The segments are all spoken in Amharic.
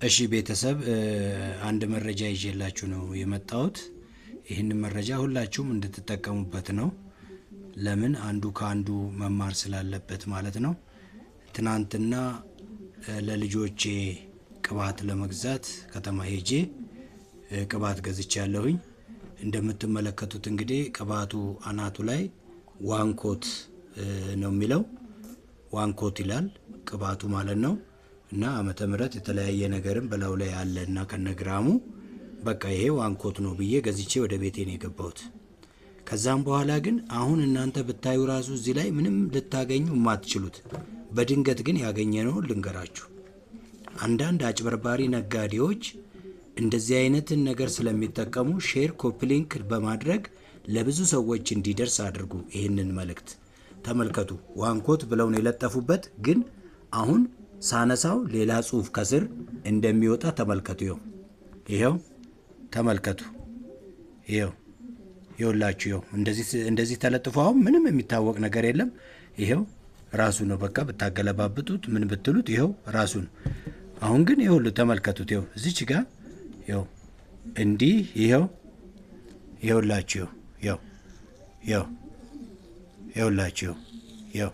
እሺ ቤተሰብ፣ አንድ መረጃ ይዤላችሁ ነው የመጣሁት። ይህንን መረጃ ሁላችሁም እንድትጠቀሙበት ነው። ለምን አንዱ ከአንዱ መማር ስላለበት ማለት ነው። ትናንትና ለልጆቼ ቅባት ለመግዛት ከተማ ሄጄ ቅባት ገዝቼ ያለሁኝ። እንደምትመለከቱት እንግዲህ ቅባቱ አናቱ ላይ ዋንኮት ነው የሚለው፣ ዋንኮት ይላል ቅባቱ ማለት ነው። እና ዓመተ ምሕረት የተለያየ ነገርም በላዩ ላይ አለ እና ከነግራሙ በቃ ይሄ ዋንኮት ነው ብዬ ገዝቼ ወደ ቤቴ ነው የገባሁት። ከዛም በኋላ ግን አሁን እናንተ ብታዩ ራሱ እዚህ ላይ ምንም ልታገኙ የማትችሉት፣ በድንገት ግን ያገኘነውን ልንገራችሁ። አንዳንድ አጭበርባሪ ነጋዴዎች እንደዚህ አይነትን ነገር ስለሚጠቀሙ share፣ copy link በማድረግ ለብዙ ሰዎች እንዲደርስ አድርጉ። ይህንን መልእክት ተመልከቱ። ዋንኮት ብለው ነው የለጠፉበት፣ ግን አሁን ሳነሳው ሌላ ጽሁፍ ከስር እንደሚወጣ ተመልከቱ። ይኸው ይኸው ተመልከቱ። ይኸው ይኸውላችሁ፣ ይኸው እንደዚህ ተለጥፎ አሁን ምንም የሚታወቅ ነገር የለም። ይኸው ራሱ ነው። በቃ ብታገለባብጡት ምን ብትሉት ይኸው ራሱ ነው። አሁን ግን ይኸውልህ ተመልከቱት። ይኸው እዚች ጋር ይኸው እንዲህ ይኸው ይኸውላችሁ፣ ይኸው ይኸው ይኸውላችሁ፣ ይኸው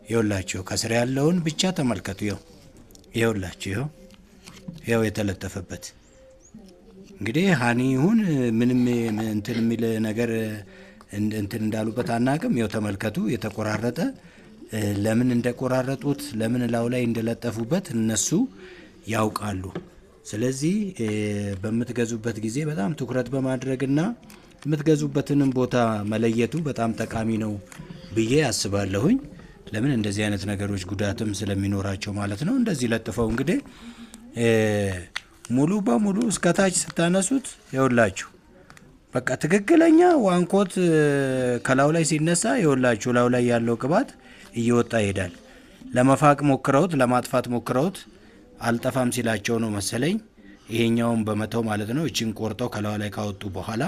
ይኸውላችሁ ከስር ያለውን ብቻ ተመልከቱ። ይኸው ይኸውላችሁ፣ ይኸው ይኸው የተለጠፈበት እንግዲህ ሀኒ ይሁን ምንም እንትን የሚል ነገር እንትን እንዳሉበት አናቅም። ይኸው ተመልከቱ፣ የተቆራረጠ ለምን እንደቆራረጡት ለምን እላዩ ላይ እንደለጠፉበት እነሱ ያውቃሉ። ስለዚህ በምትገዙበት ጊዜ በጣም ትኩረት በማድረግና የምትገዙበትንም ቦታ መለየቱ በጣም ጠቃሚ ነው ብዬ አስባለሁኝ። ለምን እንደዚህ አይነት ነገሮች ጉዳትም ስለሚኖራቸው ማለት ነው። እንደዚህ ለጥፈው እንግዲህ ሙሉ በሙሉ እስከታች ስታነሱት ይኸውላችሁ በቃ ትክክለኛ ዋንኮት ከላዩ ላይ ሲነሳ ይኸውላችሁ ላዩ ላይ ያለው ቅባት እየወጣ ይሄዳል። ለመፋቅ ሞክረውት ለማጥፋት ሞክረውት አልጠፋም ሲላቸው ነው መሰለኝ ይሄኛውን በመተው ማለት ነው። እችን ቆርጠው ከላዩ ላይ ካወጡ በኋላ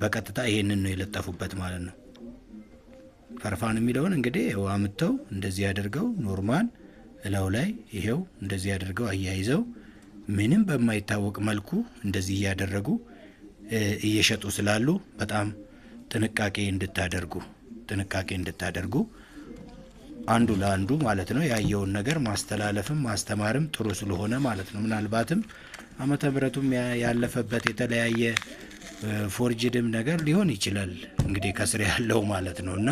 በቀጥታ ይሄንን ነው የለጠፉበት ማለት ነው። ፈርፋን የሚለውን እንግዲህ ይኸው አምጥተው እንደዚህ አድርገው normal እላዩ ላይ ይሄው እንደዚህ አድርገው አያይዘው ምንም በማይታወቅ መልኩ እንደዚህ እያደረጉ እየሸጡ ስላሉ በጣም ጥንቃቄ እንድታደርጉ፣ ጥንቃቄ እንድታደርጉ አንዱ ለአንዱ ማለት ነው ያየውን ነገር ማስተላለፍም ማስተማርም ጥሩ ስለሆነ ማለት ነው። ምናልባትም ዓመተ ምሕረቱም ያለፈበት የተለያየ forged ም ነገር ሊሆን ይችላል እንግዲህ ከስር ያለው ማለት ነው። እና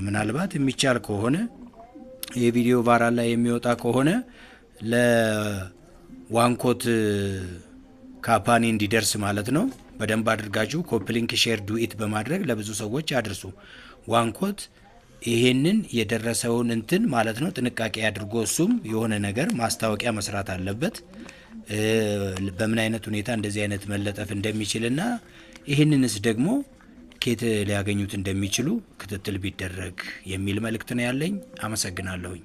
ምናልባት የሚቻል ከሆነ የቪዲዮ viral ላይ የሚወጣ ከሆነ ለዋንኮት company እንዲደርስ ማለት ነው። በደንብ አድርጋችሁ copy link፣ share፣ duet በማድረግ ለብዙ ሰዎች አድርሱ። ዋንኮት ይሄንን የደረሰውን እንትን ማለት ነው ጥንቃቄ አድርጎ እሱም የሆነ ነገር ማስታወቂያ መስራት አለበት። በምን አይነት ሁኔታ እንደዚህ አይነት መለጠፍ እንደሚችልና ይህንንስ ደግሞ ኬት ሊያገኙት እንደሚችሉ ክትትል ቢደረግ የሚል መልእክት ነው ያለኝ። አመሰግናለሁኝ።